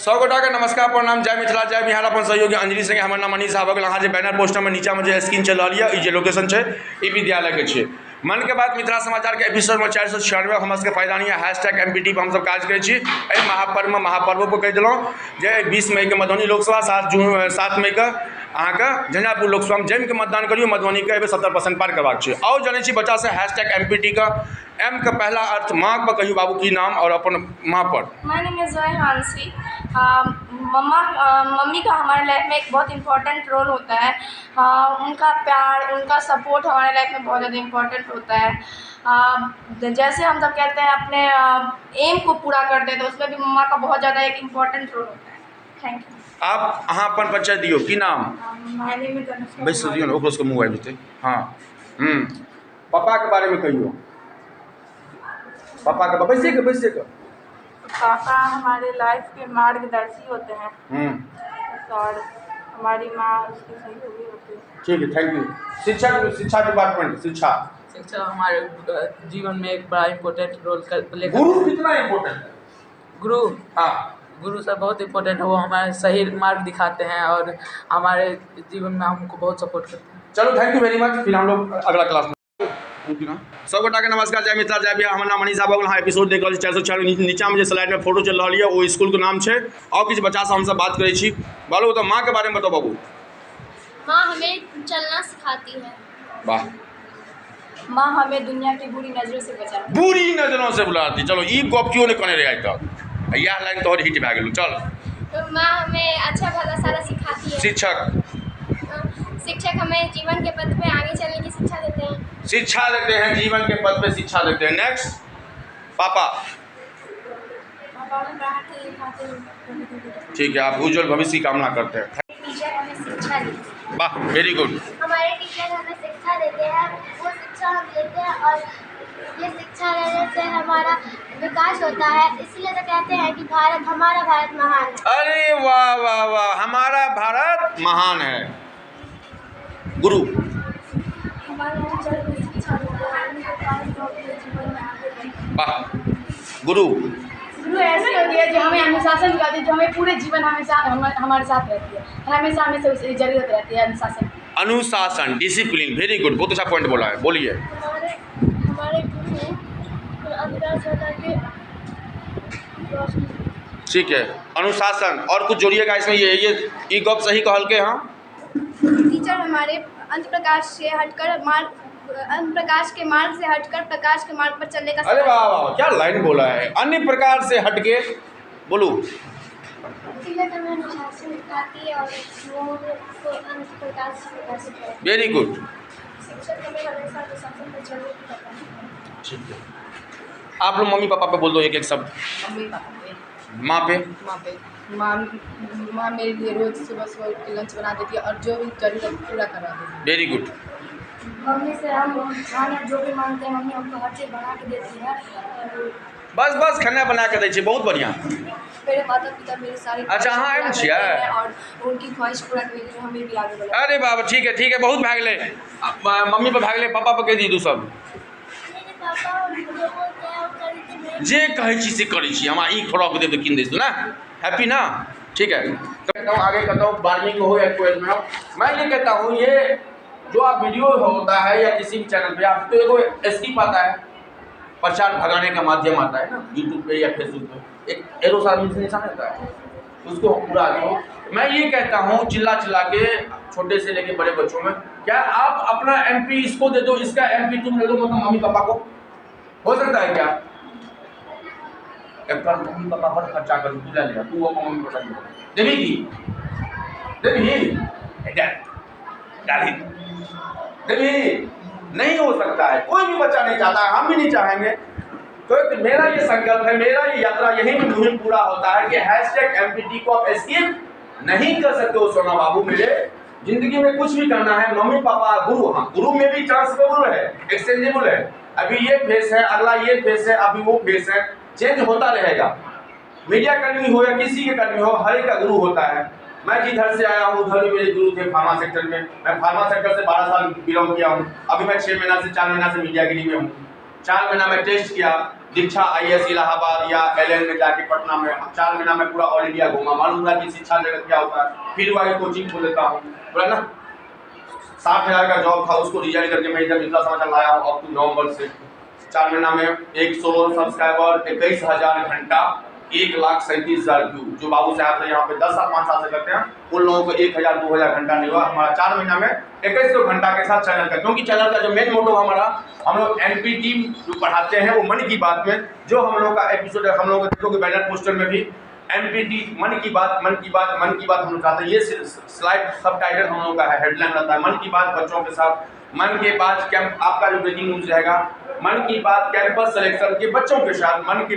सब गोटा के नमस्कार, प्रणाम, जय मिथिला, जय बिहार। अपन सहयोगी अंजलि संगे हमर नाम मनीष झा भऽ गेल। अहाँ जे बैनर पोस्टर में नीचा में जे स्क्रीन चलि रहल यऽ, ई जे लोकेशन छै, ई विद्यालय के छै। मन के बात मिथिला समाचार के एपिसोड में 496 हमर सबके फायदा नहीं है। हैशटैग एमपीटी पर हमसब काज करै छी। एहि महापर्व में महापर्वो पर कहि देलहुँ जे 20 मई के मधुबनी लोकसभा, 7 मई के अहाँके झंझारपुर लोकसभा में जमिके मतदान करियौ। मधुबनी के एहिबेर 70% पार करबाक छै। आओर जनै छी बच्चा से हैशटैग एमपीटी के एम के पहला अर्थ माँ पर कहियौ बाबू की नाम और अपन माँ पर। My name is Zoya Hansi. Mummy का हमारे लाइफ में एक बहुत इम्पोर्टेंट रोल होता है। उनका प्यार, उनका सपोर्ट हमारे लाइफ में बहुत ज़्यादा इम्पोर्टेंट होता है। जैसे हम सब कहते हैं अपने एम को पूरा करते हैं तो उसमें भी मम्मा का बहुत ज़्यादा एक इम्पोर्टेंट रोल होता है। Thank you. आप अहाँ अपन परिचय दियौ, की नाम? My name is Anushka. बैस दियौ ने, ओकरो सबके मुँह आबि जेतै। हाँ, पापा के बारे में कहियौ। पापा के बैसे के बैसे के। पापा हमारे लाइफ के मार्गदर्शी होते हैं और हमारी माँ उसकी सहयोगी होती है। ठीक है, thank you. शिक्षक, शिक्षा डिपार्टमेंट, शिक्षा शिक्षा हमारे जीवन में एक बड़ा इम्पोर्टेंट रोल प्ले करता है। गुरु कितना इम्पोर्टेंट है? गुरु, हाँ, गुरु सब बहुत इम्पोर्टेंट है। वो हमारे सही मार्ग दिखाते हैं और हमारे जीवन में हमको बहुत सपोर्ट करते हैं। चलो, thank you very much. फिर हम लोग अगला क्लास में। सब गोटा के नमस्कार, जय मिथिला, जय बिहार। हमर नाम मनीष झा भऽ गेल। अहाँ एपिसोड देख रहल छी 406। नीचा में जे स्लाइड में फोटो चलि रहल यऽ, ओ स्कूल के नाम छै। और किछु बच्चा से हमसब बात करै छी। बालू, तऽ माँ के बारे में बताउ बाबू। माँ हमें चलना सिखाती है। वाह। माँ हमें दुनिया की बुरी नज़रों से बचाती है। बुरी नज़रों से बुलाती। चलो, ई गप केओ नहीं कहने रहे आइ तक। इएह लाइन तोहर हिट भए गेलौ। चल। तो माँ हमें अच्छा भला सारा सिखाती है। शिक्षक। शिक्षक हमें जीवन के पथ पे आगे चलने की शिक्षा देते हैं। शिक्षा देते हैं, जीवन के पथ पे शिक्षा देते हैं। नेक्स्ट, पापा। ठीक है, आप उज्जवल भविष्य की कामना करते हैं। टीचर हमें शिक्षा देते हैं। वाह, वेरी गुड। हमारे टीचर हमें शिक्षा देते हैं, वो शिक्षा हम लेते हैं और ये शिक्षा लेने से हमारा विकास होता है। इसलिए तो कहते हैं कि भारत, हमारा भारत महान है। अरे वाह वाह वाह, हमारा भारत महान है। गुरु। हमारे टीचर हमें शिक्षा देते हैं, उनके पास जीवन में आगे बढ़ते हैं। वाह, गुरु। गुरु ऐसी होती है जो हमें अनुशासन सिखाती है, जो हमें पूरे जीवन हमेशा हमारे साथ रहती है और हमेशा हमें उसकी जरूरत रहती है अनुशासन। अनुशासन, डिसिप्लिन, वेरी गुड, बहुत अच्छा पॉइंट बोला है। बोलिए। हमारे गुरु अनुशासन के। ठीक है, अनुशासन और कुछ जोड़िएगा इसमें। ये गप सही कहल के। हाँ, टीचर हमारे अंध प्रकाश से हटकर मार्ग, अंध प्रकाश के मार्ग से हटकर प्रकाश के मार्ग पर चलने का। अरे वाह वाह, क्या लाइन बोला है। अन्य प्रकार से हटके बोलो। टीचर हमें अनुशासन सिखाती है और वो अन्य प्रकाश से प्रकाशित है। वेरी गुड। शिक्षक हमें हमेशा अनुशासन पर चलने की बताते हैं। ठीक है, आप लोग मम्मी पापा पे बोल दो एक एक शब्द। मम्मी पापा पे, माँ पे। माँ पे, माँ माँ मेरे लिए रोज़ सुबह सुबह उठ के लंच बना देती है और जो भी जरूरत पूरा करवा देती है। Very good. Mummy से हम खाना जो भी मांगते हैं मम्मी हमको हर चीज़ बना के देती है। और बस बस खाना बना के दै छै, बहुत बढ़िया। मेरे माता पिता मेरे सारे अच्छा, अहाँ ख्वाहिश एहन पूरा छियै? करते हैं और उनकी ख्वाहिश पूरा करने हमें भी आगे बढ़ा। अरे बाबा, ठीक है ठीक है, बहुत भए गेलै। मम्मी पर भए गेलै, पापा पर कहि दियौ सब। मेरे पापा जो बोलते हैं वो करते हैं। जे कहै छी से करै छी। हमरा ई फ्रॉक देब तऽ कीन दै छी ना, हैप्पी ना? ठीक है, तो कहता हूँ आगे कहता हूँ, 12वीं को हो या 12th में हो, मैं ये कहता हूँ ये जो आप वीडियो होता है या किसी भी चैनल पे आप तो एगो स्किप आता है, प्रचार भगाने का माध्यम आता है ना, यूट्यूब पे या फेसबुक पे एक एरो सा निशान आता है, उसको पूरा दो। मैं ये कहता हूँ चिल्ला चिल्ला के छोटे से लेके बड़े बच्चों में, क्या आप अपना एमपी इसको दे दो, इसका एमपी तुम दे दो, मतलब मम्मी पापा को हो सकता है क्या? एक बार मम्मी पापा पर खर्चा कर, तू ले लिया, तू अपना मम्मी पापा को देवी की देवी डाली देवी नहीं हो सकता है। कोई भी बच्चा नहीं चाहता है, हम भी नहीं चाहेंगे। तो एक मेरा ये संकल्प है, मेरा ये यात्रा यही मुहिम पूरा होता है कि हैशटैग एमपीटी को आप स्किप नहीं कर सकते हो। सोना बाबू मेरे जिंदगी में कुछ भी करना है, मम्मी पापा गुरु, हाँ गुरु में भी ट्रांसफरेबल है, एक्सचेंजेबल है। अभी ये फेस है, अगला ये फेस है, अभी वो फेस है, चेंज होता रहेगा। मीडिया कर्मी हो या किसी के कर्मी हो, हर एक का गुरु होता है। मैं जिधर से आया हूँ उधर भी मेरे गुरु थे फार्मा सेक्टर में। मैं फार्मा सेक्टर से 12 साल बिलोंग किया हूँ। अभी मैं 6 महीना से 4 महीना से मीडियागिरी में हूँ। 4 महीना में टेस्ट किया, दीक्षा IAS इलाहाबाद या LN में जाके पटना में 4 महीना में पूरा ऑल इंडिया घूमा, मालूम हुआ कि शिक्षा जगत क्या होता है। फिर वह कोचिंग खोल लेता हूँ, बोला ना 60,000 का जॉब था, उसको रिजाइन करके मैं इधर मिथिला समाचार लाया हूँ। अब तो नवंबर से 4 महीना में 100 सब्सक्राइबर, 21,000 घंटा, 1,37,000 व्यू। जो बाबू साहब से यहाँ पे 10 साल 5 साल से करते हैं उन लोगों को 1,000 2,000 घंटा नहीं हुआ। हमारा 4 महीना में 2100 घंटा के साथ चैनल का, क्योंकि चैनल का जो मेन मोटो हमारा, हम लोग NPT जो पढ़ाते हैं वो मन की बात में, जो हम लोग का एपिसोड है, हम लोग देखोगे बैनर पोस्टर में भी NPT मन की बात, मन की बात, मन की बात हम लोग चाहते हैं। ये स्लाइड सब टाइटल हम लोगों का है, हेडलाइन रहता है मन की बात बच्चों के साथ, मन के बात कैंप, आपका जो ब्रेकिंग न्यूज रहेगा मन की बात कैंपस सिलेक्शन के बच्चों के साथ, मन की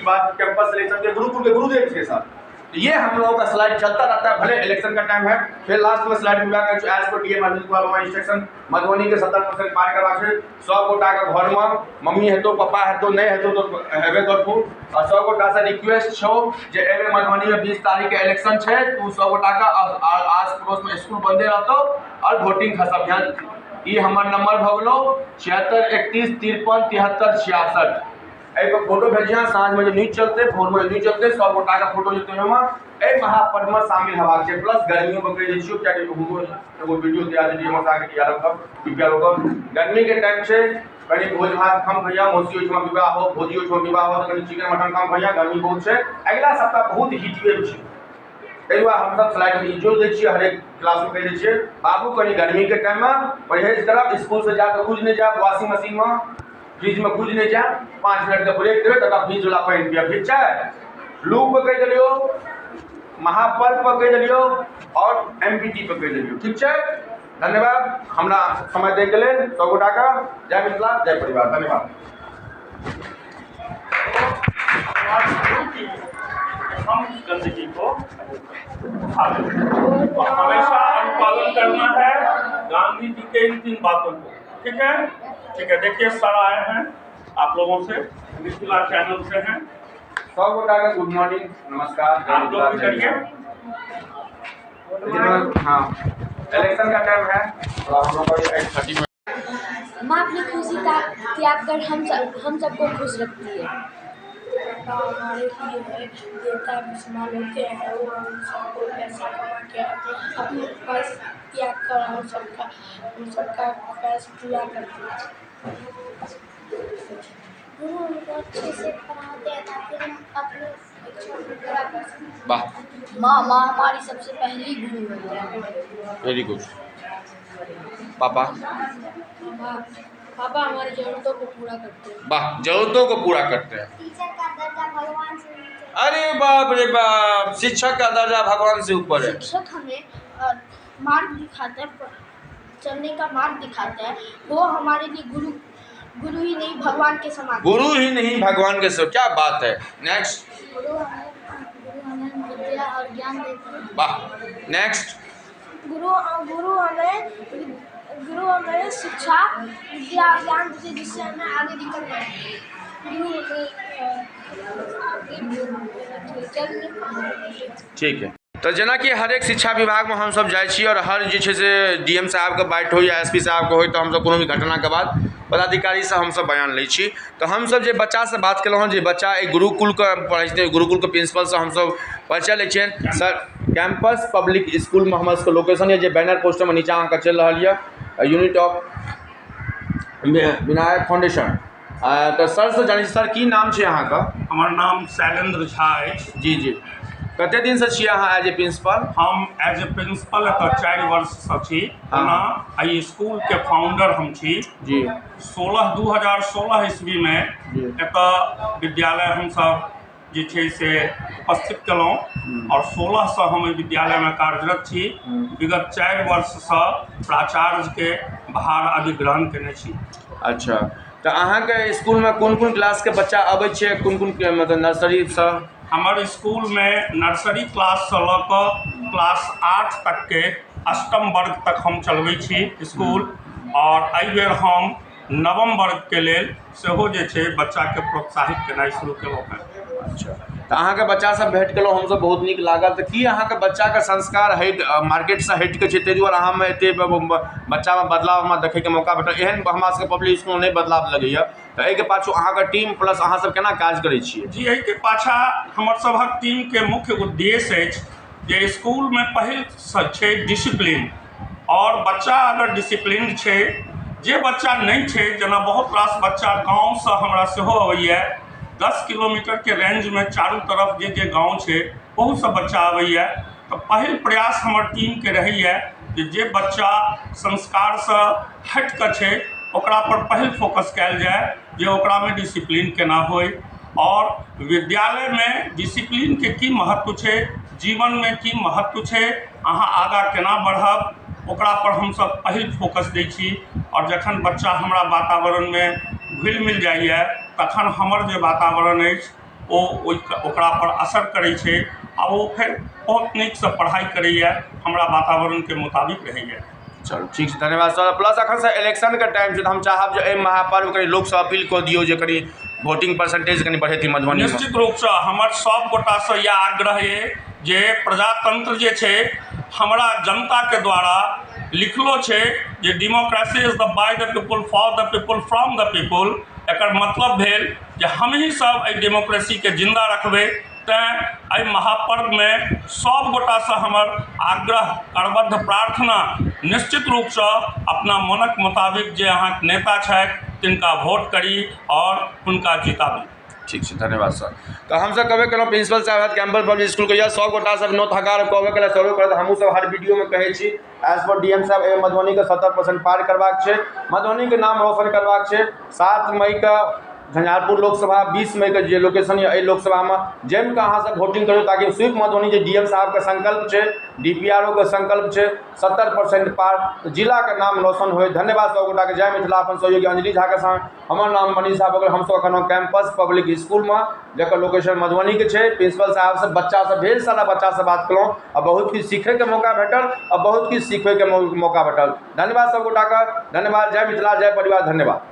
बात कैंपस सिलेक्शन के गुरुकुल के गुरुदेव के साथ। तो ये हम लोगों का स्लाइड चलता रहता है, भले इलेक्शन का टाइम है। फिर लास्ट में स्लाइड में as per DM Arvind Kumar Verma instruction, Madhubani के 70% पार करवा के 100 गोटा के घर में मम्मी हेतो पापा हेतो नहीं हेतो तो हेबे करतू, और 100 गोटा से रिक्वेस्ट छो जे एबे मधुबनी में 20 तारीख के इलेक्शन है, तू 100 गोटा का आस पड़ोस में स्कूल बंदे रहतो और वोटिंग खसबियन। ये हमर नंबर भऽ गेलौ 76 31 53 73 66। एहि पर फोटो भेजिया, साँझ में जो न्यूज चलते, भोर में न्यूज चलते, 100 गोटा के फोटो जेतै ओहिमे एहि महापर्व में शामिल हेबाक छै। प्लस गर्मियों के कहि दै छियौ, कियाकि हमरो एगो वीडियो तैयार छै हमर साहब के डीआरएफ के कृपया रोकब। गर्मी के टाइम छै, कनि भोज भात कम भैया, मौसी ओहिठाम विवाह हो, भौजी ओहिठाम विवाह हो, कनि चिकन मटन कम भैया, गर्मी बहुत छै। अगिला सप्ताह बहुत हीट वेव छै, ताहि दुआरे हमसब स्लाइड में जोड़ दै छियै, हरेक क्लास में कहि दै छियै बाबू कनि गर्मी के टाइम में परहेज करब, स्कूल से जाकर कुछ नहीं जायब, वॉशिंग मशीन में फ्रिज में कुछ नहीं जायब, 5 मिनट के ब्रेक देबै तकर फ्रिज वाला पानि पियब, ठीक छै। लू पर कहि देलियौ, महापर्व पर कहि देलियौ और MPT पर कहि देलियौ, ठीक छै। धन्यवाद हमरा समय दैके लेल 100 गोटाके। जय मिथिला, जय परिवार, धन्यवाद। हम गंदगी को उठा लें तो हमेशा अनुपालन करना है गांधी जी के इन 3 बातों को, ठीक है। ठीक है, देखिए सर आए हैं आप लोगों से, मिथिला चैनल से हैं। 100 गोटा का गुड मॉर्निंग, नमस्कार। आप लोग भी करिए। हाँ, इलेक्शन का टाइम है तो हम लोग का माँ अपनी खुशी त्याग कर हम सबको खुश रखती है। पापा हमारे लिए देवता के समान होते हैं, वो हम सबको पैसा कमा के अपने पास त्याग कर हम सबका पैसा पूरा करते हैं। गुरु हमको अच्छे से पढ़ाते हैं ताकि हम अपने इच्छा को पूरा कर सकें। वाह, माँ हमारी सबसे पहली गुरु है। Very good. पापा पापा हमारी जरूरतों को पूरा करते हैं। वाह, जरूरतों को पूरा करते हैं। टीचर का दर्जा भगवान से ऊपर। अरे बाप रे बाप, शिक्षक का दर्जा भगवान से ऊपर है। शिक्षक हमें मार्ग दिखाते हैं, चलने का मार्ग दिखाते हैं। वो हमारे लिए गुरु ही नहीं भगवान के समान। गुरु ही नहीं भगवान के समान, क्या बात है। नेक्स्ट। गुरु हमें विद्या और ज्ञान देते हैं। वाह, नेक्स्ट। गुरु हमें शिक्षा विद्या ज्ञान देते हैं, जिससे हमें आगे निकलना है। गुरु ठीक है। तो जेनाकि हरेक शिक्षा विभागमे हमसब जाइ छी और हर जे छै से DM साहबके बात हो या SP साहबके हो, तऽ हमसब कोनो भी घटनाके बाद पदाधिकारीसँ हमसब बयान लै छी। तऽ हमसब जे बच्चासँ बात केलहुँ हँ, जे बच्चा एहि गुरुकुलके पढ़ै छथिन, गुरुकुलके प्रिंसिपलसँ हमसब परिचय लै छियनि। सर, कैंपस पब्लिक स्कूलमे हमर सबके लोकेशन यऽ, जे बैनर पोस्टरमे नीचाँ अहाँके चलि रहल यऽ, यूनिट ऑफ विनायक फाउंडेशन। तऽ सरसँ जानै छी, सर की नाम छै अहाँके? हमर नाम शैलेन्द्र झा अछि। जी जी, कते दिनसँ छियै अहाँ एज ए प्रिंसिपल? हम एज ए प्रिंसिपल एतऽ 4 वर्षसँ छी। ओना एहि स्कूलके फाउंडर हम छी। जी। 2016 ईस्वीमे एतऽ विद्यालय हमसब जे छै से उपस्थित केलहुँ और 16 हम एहि विद्यालयमे कार्यरत छी। विगत 4 वर्षसँ प्राचार्यके भार अधिग्रहण केने छी। अच्छा, तऽ अहाँके स्कूलमे कोन कोन क्लासके बच्चा अबै छै, कोन कोन मतलब नर्सरीसँ? हमर स्कूलमे नर्सरी क्लाससँ लऽ कऽ क्लास 8 तकके अष्टम वर्ग तक हम चलबै छी स्कूल। और एहिबेर हम नवम वर्गके लेल सेहो जे छै बच्चाके प्रोत्साहित केनाइ शुरू केलहुँ हेँ। अच्छा, तऽ तऽ अहाँके बच्चा सब भेंट केलहुँ हमसब, बहुत नीक लागल। तऽ की अहाँके बच्चाके संस्कार हटि मार्केटसँ हटिके छै, ताहि दुआरे अहाँमे एते बच्चामे बदलाव हमरा देखैके मौका भेटल? एहन हमरा सबके पब्लिक स्कूलमे नहि बदलाव लगैया, तऽ एहिके पाछू अहाँके टीम प्लस अहाँ सब केना काज करै छियै? जी, एहिके पाछा हमर सभक टीमके मुख्य उद्देश्य अछि जे स्कूलमे पहिल छै डिसिप्लीन, आओर बच्चा अगर डिसिप्लीन छै, जे बच्चा नहि छै, जेना बहुत रास बच्चा गाँवसँ हमरा सेहो अबैया, 10 किलोमीटरके रेंजमे चारू तरफ जे जे गाँव छै बहुत सब बच्चा अबैया। तऽ पहिल प्रयास हमर टीमके रहैया जे जे बच्चा संस्कारसँ हटिकऽ छै ओकरा पर पहिल फोकस कयल जाय जे ओकरामे डिसिप्लीन केना होइ, आओर विद्यालयमे डिसिप्लीनके की महत्व छै, जीवनमे की महत्व छै, अहाँ आगाँ केना बढ़ब, ओकरा पर हमसब पहिल फोकस दै छी। आओर जखन बच्चा हमरा वातावरणमे घुलि मिल जाइए तखन हमर जे वातावरण अछि ओ ओकरा पर असर करै छै आ ओ फेर बहुत नीकसँ पढ़ाइ करैए, हमरा वातावरणके मुताबिक रहैए। चलू ठीक छै, धन्यवाद सर। प्लस अखन सर इलेक्शनके टाइम छै, तऽ हम चाहब जे एहि महापर्व कनि लोकसँ अपील कऽ दियौ जे कनि वोटिंग परसेंटेज कनि बढ़ेथिन मधुबनीमे। निश्चित रूपसँ हमर सब गोटासँ इएह आग्रह अइ जे प्रजातंत्र जे छै हमरा जनताके द्वारा लिखलो छै जे democracy is the by the people for the people from the people. एकर मतलब भेल जे हमही सब एहि डेमोक्रेसीके जिन्दा रखबै। तैँ एहि महापर्वमे सब गोटासँ हमर आग्रह, करबद्ध प्रार्थना, निश्चित रूपसँ अपना मनक मुताबिक जे अहाँके नेता छथि तिनका वोट करी आओर हुनका जिताबी। ठीक छै, धन्यवाद सर। तऽ हमसब कहबे केलहुँ प्रिंसिपल साहब कैंपस पब्लिक स्कूलके यऽ, सब गोटा सब नोत हकार कहबे केलक, सरो करत। हमहूँ सब हर वीडियोमे कहै छी एज पर DM साहब एहि मधुबनीके 70% पार करबाक छै, मधुबनीके नाम रोशन करबाक छै। 7 मईके झंझारपुर लोकसभा, 20 मईके जे लोकेशन यऽ एहि लोकसभामे जमिकऽ अहाँसब वोटिंग करू, ताकि स्वीप मधुबनी जे DM साहबके संकल्प छै, DPRO के संकल्प छै 70% पार, जिलाके नाम रोशन होइ। धन्यवाद सब गोटाके। जय मिथिला। अपन सहयोगी अंजलि झा के संग हमर नाम मनीष झा भऽ गेल। हमसब एखन कैंपस पब्लिक स्कूलमे, जकर लोकेशन मधुबनीके छै, प्रिंसिपल साहबसँ बच्चासँ ढेर सारा बच्चासँ बात केलहुँ आ बहुत किछु सीखैके मौका भेटल आ बहुत किछु सीखैके मौका भेटल। धन्यवाद सब गोटाके, धन्यवाद। जय मिथिला, जय परिवार, धन्यवाद।